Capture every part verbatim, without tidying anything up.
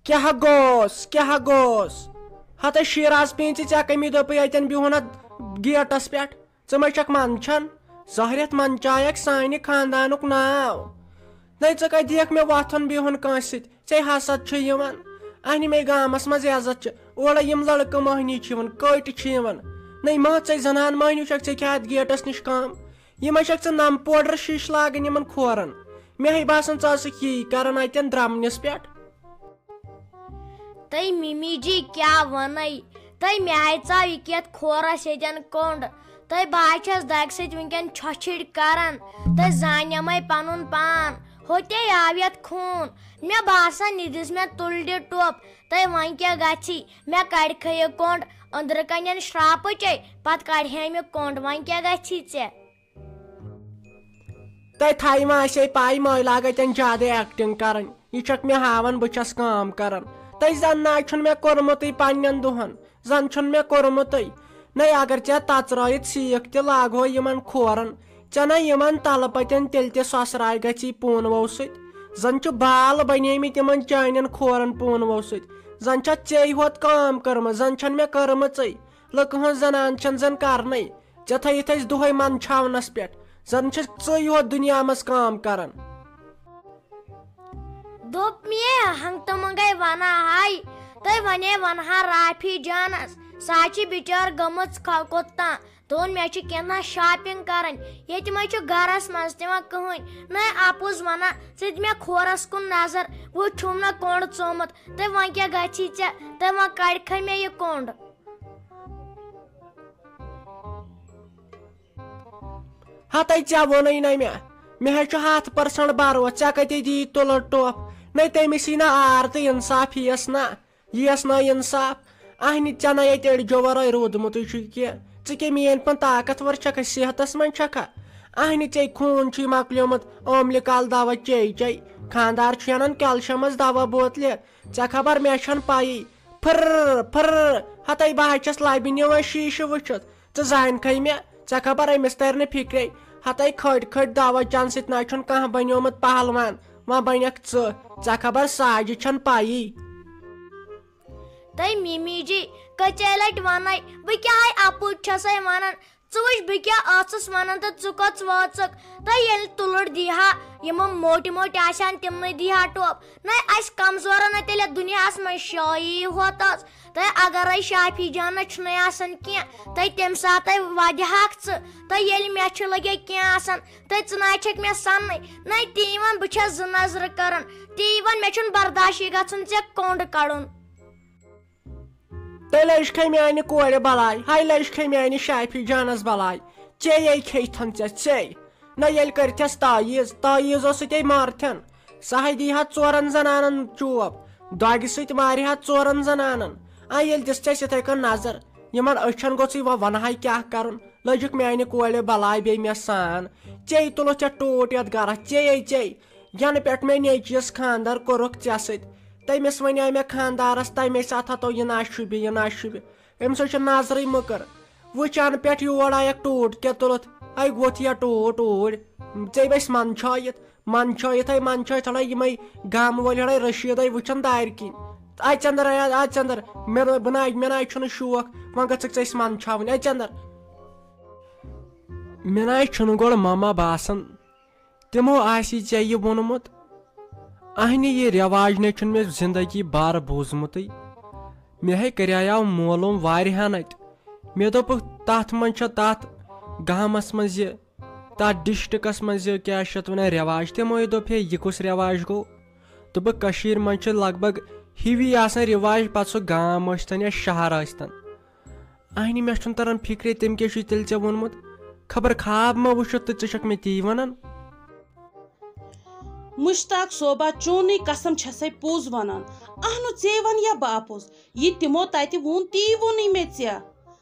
کیٛاہ گوٚوس؟ کیٛاہ گوٚوس؟ ہتہٕ شیراز پیٖنژِ، ژےٚ کٔمی دوٚپُے اتٮ۪ن بِہُن اتھ گیٹس پٮ۪ٹھ؟ ژٕ ما چھکھ منٛدچھان؟ زہرٮ۪تھ منٛدچایکھ سانہِ خاندانُک ناو۔ نَے ژٕ کتہِ دِیکھ مےٚ وۄتھُن بِہُن کٲنٛسہِ سۭتۍ؟ ژےٚ حسد چھُ یِوان۔ اہنہِ مے گامس منٛز عزت چھِ۔ اورٕ یِم لڑکہٕ مٔہنی چھِ یِوان، کٔٹۍ چھِ یِوان۔ نَے ما ژےٚ زنان مٔہنیو چھکھ، ژےٚ کیٛاہ اتھ گیٹس نِش کٲم؟ یِمے چھکھ ژٕ نم پوڈر شیٖشہٕ لاگان یِمن کھورن۔ مےٚ ہے باسان، ژٕ ٲسٕکھ یی کران اتٮ۪ن درمنِس پٮ۪ٹھ۔ تہٕ مِمی جی کیٛاہ وَنَے؟ تہٕ مےٚ ہے ژاو یہِ کٮ۪تھ کھورَس ییٚتٮ۪ن کوٚنٛڈ۔ تہٕ بہٕ ہے چھَس دَگہِ سۭتۍ وٕنکٮ۪ن چھۄچھِڑ کران۔ تہٕ زانیمَے پَنُن پان۔ ہوٚتے آو یَتھ خوٗن۔ مےٚ باسان، یہِ دِژ مےٚ تُلڈِ ٹوٚپ۔ تہٕ وۄنۍ کیٛاہ گژھی؟ مےٚ کَڑِ کھے یہِ کوٚنٛڈ أنٛدرٕ کَنٮ۪ن شرٛاپٕچے، پَتہٕ کَڑِ ہے مےٚ کوٚنٛڈ۔ وۄنۍ کیٛاہ گژھی ژےٚ؟ تۄہہِ تھایہِ ما آسہِ ہے پاے، مٲلۍ لاگہٕ اتٮ۪ن زیادٕ ایکٹنگ کرٕنۍ۔ یہِ چھکھ مےٚ ہاوان بہٕ چھس کٲم کران۔ تۄہہِ زن نہ چھُنہٕ مےٚ کوٚرمُتٕے پننٮ۪ن دۄہن، زن چھُنہٕ مےٚ کوٚرمُتٕے۔ نَے اگر ژےٚ تژرٲیِتھ سیٖکھ تہِ لاگہو یِمن کھورن، ژےٚ نہ یِمن تلہٕ پتٮ۪ن تیٚلہِ تہِ سۄسراے گژھی پونوو سۭتۍ۔ زن چھُ بال بنیمٕتۍ یِمن چانٮ۪ن کھورن پونوو سۭتۍ۔ زن چھکھ ژے ہوت کٲم کٔرمٕژ، زن چھنہٕ مےٚ کٔرمٕژٕے۔ لُکہٕ ہٕنٛز زنان چھَنہٕ زَن کرنَے۔ ژےٚ تھٲیِتھ أسۍ دۄہَے منٛدچھاونَس پٮ۪ٹھ۔ زَن چھَکھ ژٕے یوت دُنیا منٛز کٲم کران۔ دوٚپ مےٚ، ہنٛگتہٕ منٛگَے وَنہٕ ہاے، تہٕ وَنے وَنہٕ ہا رافی جانَس۔ سۄ چھِ بِچٲر گٔمٕژ کھۄ-، کوٚت تام۔ دوٚپُن، مےٚ چھِ کینٛہہ تام شاپِنٛگ کَرٕنۍ۔ ییٚتہِ ما چھُ گَرَس منٛز تہِ وۄنۍ کٕہٕنۍ؟ نَے اَپُز وَنان، ژٕ دِ مےٚ کھورَس کُن نظر، وٕچھ چھُم نہ کوٚنٛڈ ژومُت۔ تہٕ وۄنۍ کیٛاہ گژھی ژےٚ؟ تہٕ وۄنۍ کَڑکھے مےٚ یہِ کوٚنٛڈ۔ ہتے ژےٚ ووٚنُے نہ مےٚ، مےٚ حظ چھُ ہتھ پٔرسنٹ بھروسہٕ، ژےٚ کتے دِیی تُلہٕ ٹوپھ؟ نَے تٔمِس یی نہ عار تہٕ انصاف یِیَس نہ، یِیَس نہ انصاف۔ اہنہِ ژےٚ نَے ییٚتہِ أڑجو ورٲے روٗدمُتٕے چھُے کینٛہہ، ژٕ کیٛاہ میٲنۍ پٲٹھۍ طاقتور چھکھا، صحتس منٛز چھکھا؟ اہنہِ ژےٚ خوٗن چھُے مۄکلیومُت، اوملہِ کال دوا چے چے، خانٛدار چھُے انان کیلشمس دوا بوتلہِ، ژےٚ خبر مےٚ چھَنہٕ پَیی۔ پھٕر، پھٕر، ہتے بہٕ حظ چھَس لَبہِ نِوان شیٖشہٕ وٕچھِتھ۔ ژٕ زانکھے مےٚ، ژےٚ خبر أمِس تَرِ نہٕ فِکرے۔ ہتے کھٔٹۍ کھٔٹۍ دوا چَنہٕ سۭتۍ نہ چھُنہٕ کانٛہہ بنیومُت پہلوان۔ وۄنۍ بنکھ ژٕ، ژےٚ خبر ساجہِ چھَنہٕ پَیی۔ تہٕ مِمی جی، کٔژے لٹہِ وَنے بہٕ، کیٛاہ ہے اَپُز چھَسے وَنان؟ ژٕ وٕچھ، بہٕ کیٛاہ ٲسٕس وَنان تہٕ ژٕ کۄس وٲژٕکھ؟ تہٕ ییٚلہِ تُلُر دی ہا، یِمو موٹہِ موٹہِ آسہِ ہن، تِمنٕے دی ہا ٹوپھ۔ نَے، اَسہِ کمزورن نَے تیٚلہِ یَتھ دُنیاہَس منٛز شٲیی ہوت ٲس۔ تہٕ اگرے شافی جانس چھُنَے آسان کینٛہہ، تہٕ تَمہِ ساتَے وَدِ ہاکھ ژٕ۔ تہٕ ییٚلہِ مےٚ چھُ لگے کینٛہہ آسان، تہٕ ژٕ نَے چھَکھ مےٚ سَننٕے۔ نَے، تی وَن، بہٕ چھَس زٕ نظرٕ کران۔ تی وَن، مےٚ چھُنہٕ برداشٕے گژھان ژےٚ کوٚنٛڈ کَڑُن۔ تہٕ لٔج کھے میانہِ کورِ بلاے، ہاے لٔج کھے میانہِ شافی جانس بلاے۔ ژے یے کھیٚیتھن ژےٚ، ژے۔ نہ ییٚلہِ کٔرتھس تعیٖز، تعیٖز اوس سُہ تے مارتھن۔ سۄ ہے دی ہا ژورن زنانن چوب، دۄگہِ سۭتۍ مارِ ہا ژورن زنانن۔ آ ییٚلہِ دِژ ژےٚ یِتھے کٔنۍ نظر، یِمن أچھن گوٚژھُے وۄنۍ ونہٕ ہاے کیٛاہ کرُن۔ لٔجِکھ میانہِ کورِ بلاے بیٚیہِ مےٚ سان۔ ژے تُلُتھ ژےٚ ٹوٗٹھ یتھ گرس، ژے یے ژے۔ ینہٕ پٮ۪ٹھ مےٚ نیٚچوِس خانٛدر کوٚرُکھ ژےٚ سۭتۍ، تٔمِس وَنیٛاو مےٚ خانٛدارس، تَمے ساتہٕ ہتو یہِ ناشُبہِ، یہِ ناشُبہِ۔ أمِس حظ چھِ نظرٕے مٔکٕر۔ وٕچھ، ینہٕ پٮ۪ٹھ یور آیکھ ٹوٗٹھ کیٛاہ تُلُتھ، ہے ووٚتھ یا ٹوٗٹھ اوٗرۍ۔ ژےٚ بس منٛدچھٲیِتھ، منٛدچھٲیِتھ ہے منٛدچھٲیِتھ ہڑے یِمے گامہٕ وٲلۍ ہڑے رشیٖدے وٕچھن دارِ کِنۍ۔ اَے ژندر، اَے، اَے ژندر، مےٚ نہ-، بہٕ نہ، مےٚ نہ چھُنہٕ شوق، وۄنۍ گژھکھ ژٕ اَسہِ منٛدچھاوٕنۍ۔ اَے ژندر، مےٚ نہ چھُنہٕ گۄڈٕ ماما باسان۔ تِمو آسی ژےٚ یہِ ووٚنمُت۔ اہنہِ یہِ رٮ۪واج نے چھُنہٕ مےٚ زندگی بھر بوٗزمُتٕے۔ مےٚ ہے کریاو معلوم واریاہن اتہِ۔ مےٚ دوٚپُکھ، تتھ منٛز چھےٚ تتھ گامس منٛز یہِ، تتھ ڈسٹرکس منٛز یہِ، کیٛاہ چھِ اتھ ونان، رٮ۪واج۔ تِمو ہے دوٚپ، ہے، یہِ کُس رٮ۪واج گوٚو؟ دوٚپُکھ، کٔشیٖرِ منٛز چھِ لگ بگ ہِوی آسان رٮ۪واج، پتہٕ سُہ گام ٲسۍتن یا شہر ٲسۍتن۔ اہنہِ مےٚ چھُنہٕ تران فِکرے، تٔمۍ کیٛاہ چھُے تیٚلہِ ژےٚ ووٚنمُت؟ خبر خواب ما وٕچھُتھ تہٕ ژٕ چھکھ مےٚ تی ونان؟ مشتاق صٲبا، چونُے قسم چھسے پوٚز ونان۔ اہنُو، ژے ون یا بہٕ اپُز؟ یہِ تِمو تتہِ ووٚن، تی ووٚنُے مےٚ ژےٚ۔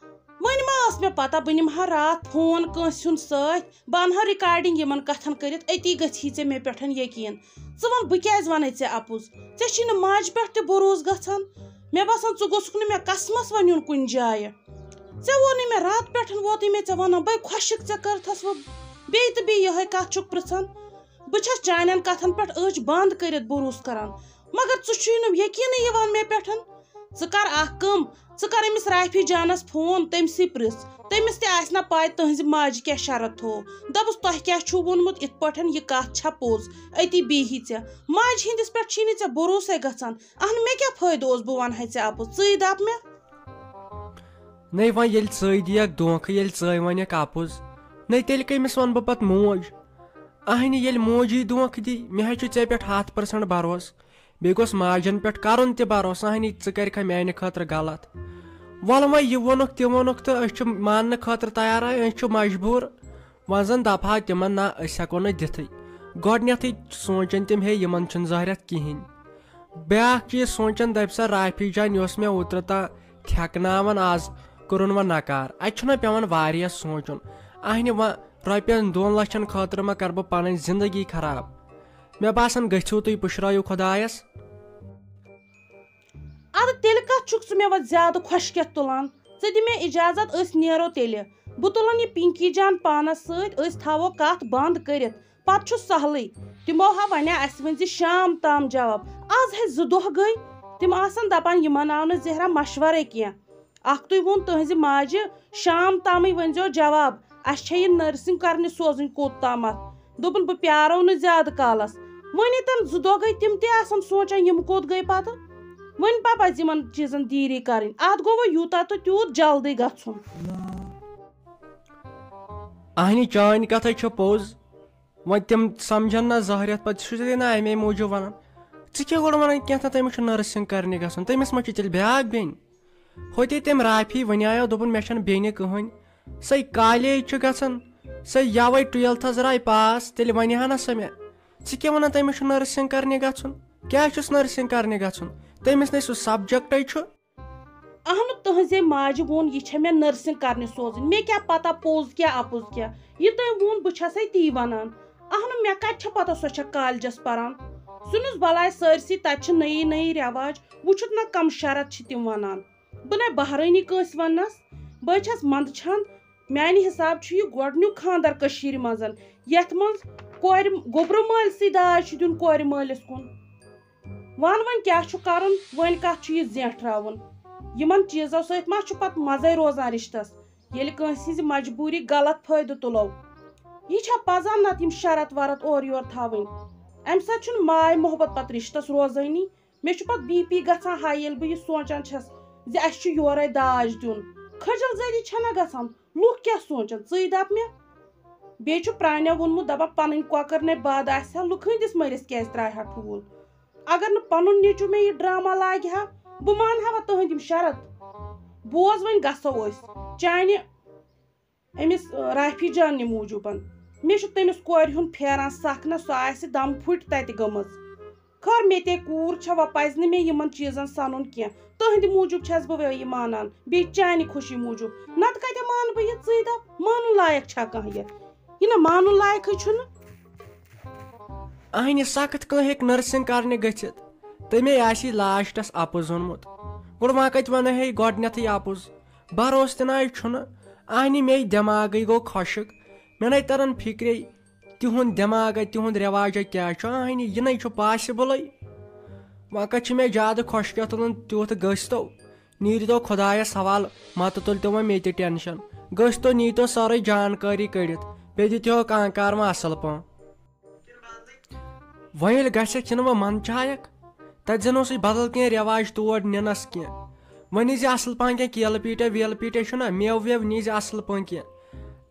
وۄنۍ ما ٲس مےٚ پتہ بہٕ نِمہٕ ہا راتھ فون کٲنٛسہِ ہُنٛد سۭتۍ، بہٕ انہٕ ہا recording یِمن کتھن کٔرِتھ، أتی گژھی ژےٚ مےٚ پٮ۪ٹھ یقیٖن۔ ژٕ وَن، بہٕ کیٛازِ وَنَے ژےٚ اَپُز؟ ژےٚ چھی نہٕ ماجہِ پٮ۪ٹھ تہِ بروسہٕ گژھان۔ مےٚ باسان، ژٕ گوٚژھُکھ نہٕ مےٚ قسمَس وۄنۍ یُن کُنہِ جایہِ۔ ژےٚ ووٚنُے مےٚ، راتہٕ پٮ۪ٹھ ووتُے مےٚ ژےٚ وَنان، بَے خۄشِک، ژےٚ کٔرتھَس وۄنۍ بیٚیہِ تہٕ بیٚیہِ یِہوٚے کَتھ چھُکھ پرٛژھان۔ بہٕ چھَس چانٮ۪ن کَتھَن پٮ۪ٹھ أچھ بنٛد کٔرِتھ بروسہٕ کَران۔ مگر ژٕ چھُے نہٕ یقیٖنٕے یِوان مےٚ پٮ۪ٹھ۔ ژٕ کر اکھ کٲم، ژٕ کر أمِس رافی جانس فون، تٔمۍ سٕے پرژھ، تٔمِس تہِ آسہِ نہ پاے تُہنزِ ماجہِ کیٛاہ شرط تھوو۔ دپُس تۄہہِ کیٛاہ چھُو ووٚنمُت، یِتھ پٲٹھۍ یہِ کتھ چھا پوٚز؟ أتی بیہی ژےٚ۔ ماجہِ ہٕنٛدِس پٮ۪ٹھ چھی نہٕ ژےٚ بھروسے گژھان۔ اہن، مےٚ کیٛاہ فٲیدٕ اوس بہٕ ونہٕ ہا ژےٚ اپُز؟ ژٕے دپ مےٚ۔ نَے وۄنۍ ییٚلہِ ژٕے دِیَکھ دھوکہٕ، ییٚلہِ ژٕے وَنَکھ اَپُز، نَے تیٚلہِ کٔمِس وَنہٕ بہٕ پَتہٕ موج؟ اَہنہِ، ییٚلہِ موجی دھوکہٕ دی، مےٚ حظ چھُ ژےٚ پٮ۪ٹھ ہَتھ پٔرسَنٛٹ بَروسہٕ۔ بیٚیہِ گوٚژھ ماجَن پٮ۪ٹھ کَرُن تہِ بَروسہٕ۔ اَہنہِ، ژٕ کَرِکھا میٛانہِ خٲطرٕ غلط؟ وَلہٕ وۄنۍ یہِ ووٚنُکھ، تہِ ووٚنُکھ تہٕ أسۍ چھِ ماننہٕ خٲطرٕ تیار، أسۍ چھِ مجبوٗر۔ وۄنۍ زَن دَپہٕ ہا تِمَن، نہ، أسۍ ہٮ۪کو نہٕ دِتھٕے۔ گۄڈٕنٮ۪تھٕے سونٛچَن تِم، ہے، یِمَن چھُنہٕ ظٲہرَتھ کِہیٖنۍ۔ بیٛاکھ چیٖز سونٛچان، دَپہِ سا، رافی جان، یہِ اوس مےٚ اوترٕ تام تھٮ۪کناوان، آز کوٚرُن وۄنۍ نکار۔ اَتہِ چھُنہ پٮ۪وان واریاہ سونٛچُن۔ اَہنہِ، وۄنۍ رۄپیَن دۄن لَچھَن خٲطرٕ ما کَرٕ بہٕ پَنٕنۍ زِندگی خراب؟ مےٚ باسان، گٔژھِو تُہۍ پُشرٲیِو خۄدایَس۔ اَدٕ تیٚلہِ کَتھ چھُکھ ژٕ مےٚ وۄنۍ زیادٕ خۄشکٮ۪تھ تُلان؟ ژٕ دِ مےٚ اِجازت، أسۍ نیرو تیٚلہِ۔ بہٕ تُلَن یہِ پِنکی جان پانَس سۭتۍ، أسۍ تھاوو کَتھ بنٛد کٔرِتھ۔ پتہٕ چھُ سہلٕے۔ تِمو ہا ونیا اسہِ ؤنۍ زِ شام تام جواب۔ از ہے زٕ دۄہ گٔے۔ تِم آسن دپان یِمن آو نہٕ زہرا مشورے کینٛہہ۔ اکھتُے ووٚن تہنزِ ماجہِ، شام تامٕے ؤنۍزیو جواب۔ اسہِ چھےٚ یہِ نرسنگ کرنہِ سوزٕنۍ کوٚت تامتھ۔ دوٚپُن بہٕ پیارو نہٕ زیادٕ کالس۔ وۄنۍ ییٚتٮ۪ن زٕ دۄہ گٔے تِم تہِ آسن سونچان یِم کوٚت گٔے پتہٕ۔ وۄنۍ پہ پزِ یِمن چیٖزن دیٖری کرٕنۍ۔ اتھ گوٚو وۄنۍ یوٗتاہ تہٕ تیوٗت جلدی گژھُن۔ اہنہِ چٲنۍ کتھے چھےٚ پوٚز۔ وۄنۍ تِم سمجھن نہ ظٲہریت، پتہٕ چھُ ژےٚ نہ امے موٗجوٗب ونان۔ ژٕ کیٛاہ گۄڈٕ ونان کینٛہہ تہٕ تٔمِس چھُ نرسنگ کرنہِ گژھُن، تٔمِس ما چھِ تیٚلہِ بیٛاکھ بیٚنہِ؟ ہوٚتے تٔمۍ رافی ونیایو، دوٚپُن مےٚ چھَنہٕ بیٚنہِ کٕہٕنۍ۔ سۄے کالیج چھِ گژھان، سۄے یوے ٹُویلتھس درٛاے پاس، تیٚلہِ ونہِ ہا نہ سۄ مےٚ۔ ژٕ کیٛاہ ونان تٔمِس چھُ نرسنگ کرنہِ گژھُن؟ کیٛاہ چھُس نرسنگ کرنہِ گژھُن؟ تٔمِس نے سُہ سبجیکٹے چھُ۔ اہنُو، تہنزے ماجہِ ووٚن، یہِ چھےٚ مےٚ نرسنگ کرنہِ سوزٕنۍ۔ مےٚ کیٛاہ پتہ پوٚز کیٛاہ اپُز کیٛاہ۔ یہِ تٔمۍ ووٚن، بہٕ چھسے تی ونان۔ اہنُو، مےٚ کتہِ چھےٚ پتہ سۄ چھےٚ کالجس پران۔ سُنس بلاے سٲرسٕے، تتہِ چھِ نٔیی نٔیی رٮ۪واج۔ وٕچھُتھ نہ کم شرط چھِ تِم ونان۔ بہٕ نے بہرٲنی کٲنٛسہِ وننس۔ بہٕ چھس مندٕ چھان۔ میانہِ حساب چھُ یہِ گۄڈنیُک خاندر کٔشیٖرِ منٛز، یتھ منٛز کورِ، گوٚبرٕ مٲلۍ سٕے داج چھُ دیُن کورِ مٲلِس کُن۔ وَن وۄنۍ کیٛاہ چھُ کَرُن، وۄنۍ کَتھ چھُ یہِ زینٛٹھراوُن؟ یِمَن چیٖزو سۭتۍ ما چھُ پَتہٕ مَزَے روزان رِشتَس، ییٚلہِ کٲنٛسہِ ہِنٛزِ مجبوٗری غلط فٲیدٕ تُلو؟ یہِ چھا پَزان نَتہٕ یِم شرط ورط اورٕ یورٕ تھاوٕنۍ؟ اَمہِ سۭتۍ چھُنہٕ ماے محبت پَتہٕ رِشتَس روزٲنی۔ مےٚ چھُ پَتہٕ بی پی گژھان ہاے، ییٚلہِ بہٕ یہِ سونٛچان چھَس زِ اَسہِ چھُ یورَے داج دیُن۔ کھٔجل زٲدی چھَنا گژھان؟ لُکھ کیٛاہ سونٛچَن؟ ژٕے دَپ مےٚ۔ بیٚیہِ چھُ پرٛانیو ووٚنمُت، دَپان، پَنٕنۍ کۄکَر نے باد آسہِ ہا، لُکہٕ ہٕنٛدِس مٔرِتھ کیٛازِ ترٛایہِ ہا ٹھوٗل؟ اگر نہٕ پنُن نیٚچو مےٚ یہِ ڈرامہ لاگہِ ہا، بہٕ مانہٕ ہا وۄنۍ تُہنٛدۍ یِم شرط۔ بوز، وۄنۍ گژھو أسۍ چانہِ أمِس، آ، رافی جاننہِ موٗجوٗبن۔ مےٚ چھُ تٔمِس کورِ ہُنٛد پھیران سکھ، نہ سۄ آسہِ دم پھُٹۍ تتہِ گٔمٕژ۔ خٲر، مےٚ تے کوٗر چھےٚ، وۄنۍ پزِ نہٕ مےٚ یِمن چیٖزن سنُن کینٛہہ۔ تُہنٛدِ موٗجوٗب چھس بہٕ وۄنۍ یہِ مانان، بیٚیہِ چانہِ خوشی موٗجوٗب۔ نتہٕ کتہِ مانہٕ بہٕ یہِ؟ ژٕے دپ، مانُن لایق چھا کانٛہہ یہِ؟ یہِ نہ مانُن لایقٕے چھُنہٕ۔ اہنہِ سخت کانٛہہ ہیٚکہِ نرسنگ کرنہِ گٔژھِتھ؟ تٔمے آسی لاسٹس اپُز ووٚنمُت۔ گۄڈٕ وۄنۍ کتہِ ونہٕ ہے گۄڈنیتھٕے اپُز؟ بھروسہٕ تہِ نہ چھُنہٕ۔ اہنہِ مے دٮ۪ماغٕے گوٚو خۄشک۔ مےٚ نے تران فکرے، تِہُنٛد دٮ۪ماغا، تِہُنٛد رٮ۪واجا کیٛاہ چھُ؟ اہنہِ، یہِ نے چھُ پاسِبلٕے۔ وۄنۍ کتہِ چھُ مےٚ زیادٕ خۄشکیتھ تُلان تیُتھ؟ گٔژھۍ تو، نیٖرِتو خۄدایس حوالہٕ، متہٕ تُلۍ تو وۄنۍ مےٚ تہِ ٹینشن۔ گٔژھۍ تو، نیٖتو سٲرٕے جانکٲری کٔڑِتھ، بیٚیہِ دِتِہو کانٛہہ کار وۄنۍ اصل پٲٹھۍ۔ وۄنۍ ییٚلہِ گژھکھ، یِنہٕ وۄنۍ منٛدچھایکھ، تتہِ زن اوسُے بدل کینٛہہ رٮ۪واج تور نِنس کینٛہہ۔ وۄنۍ نیٖزِ اصل پہن کینٛہہ کیلہٕ پیٖٹۍ ویلہٕ پیٖٹۍ چھُنہ، مٮ۪وٕ وٮ۪وٕ نیٖزِ اصل پہن کینٛہہ۔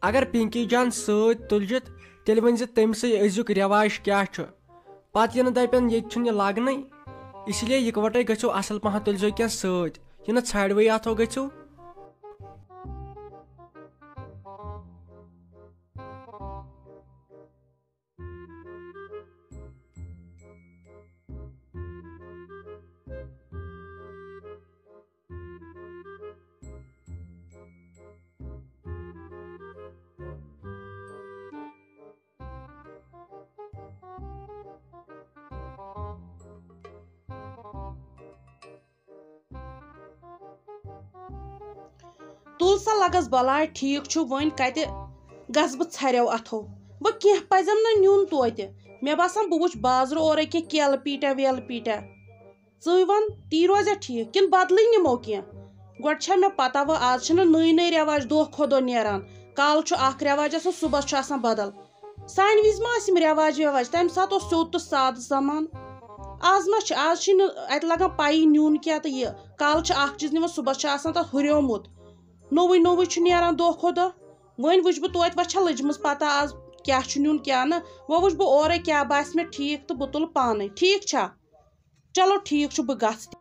اگر پِنکی جان سۭتۍ تُلجِتھ، تیٚلہِ ؤنۍزِ تٔمۍ سٕے أزیُک رٮ۪واج کیٛاہ چھُ۔ پتہٕ یِنہٕ دپن ییٚتہِ چھُنہٕ یہِ لگنٕے۔ اسی لیے یِکوٹے گٔژھِو، اصل پہن تُلزیو کینٛہہ سۭتۍ، یِنہٕ ژھرِوٕے اتھو گٔژھِو۔ تُل سا لگس بلاے، ٹھیٖک چھُ، وۄنۍ کتہِ گژھٕ بہٕ ژھرٮ۪و اتھو؟ وۄنۍ کینٛہہ پزٮ۪م نہ نیُن توتہِ۔ مےٚ باسان بہٕ وٕچھِ بازرٕ اورے کینٛہہ کیلہٕ پیٖٹا ویلہٕ پیٖٹا۔ ژٕے وَن، تی روزیا ٹھیٖک کِنہٕ بدلٕے نِمو کینٛہہ؟ گۄڈٕ چھا مےٚ پتہ، وۄنۍ آز چھِنہٕ نٔے نٔے رٮ۪واج دۄہ کھۄتہٕ دۄہ نیران۔ کالہٕ چھُ اکھ رٮ۪واج آسان، صُبحس چھُ آسان بدل۔ سانہِ وِزِ ما ٲسۍ یِم رٮ۪واج وٮ۪واج؟ تَمہِ ساتہٕ اوس سیوٚد تہٕ سادٕ زمانہٕ۔ آز ما چھِ، آز چھِنہٕ اَتہِ لگان پَیی نیُن کیٛاہ تہٕ یہِ۔ کالہٕ چھِ اکھ چیٖز نِوان، صُبحس چھُ آسان تَتھ ہُریومُت۔ نوٚوُے نوٚوُے چھُ نیران دۄہ کھۄتہٕ دۄہ۔ وۄنۍ وٕچھ بہٕ توتہِ، وۄنۍ چھا لٔجمٕژ پتہ آز کیٛاہ چھُ نیُن کیٛاہ نہٕ۔ وۄنۍ وٕچھ بہٕ اورَے کیٛاہ باسہِ مےٚ ٹھیٖک تہٕ بہٕ تُلہٕ پانَے۔ ٹھیٖک چھا؟ چلو ٹھیٖک چھُ، بہٕ گژھٕ۔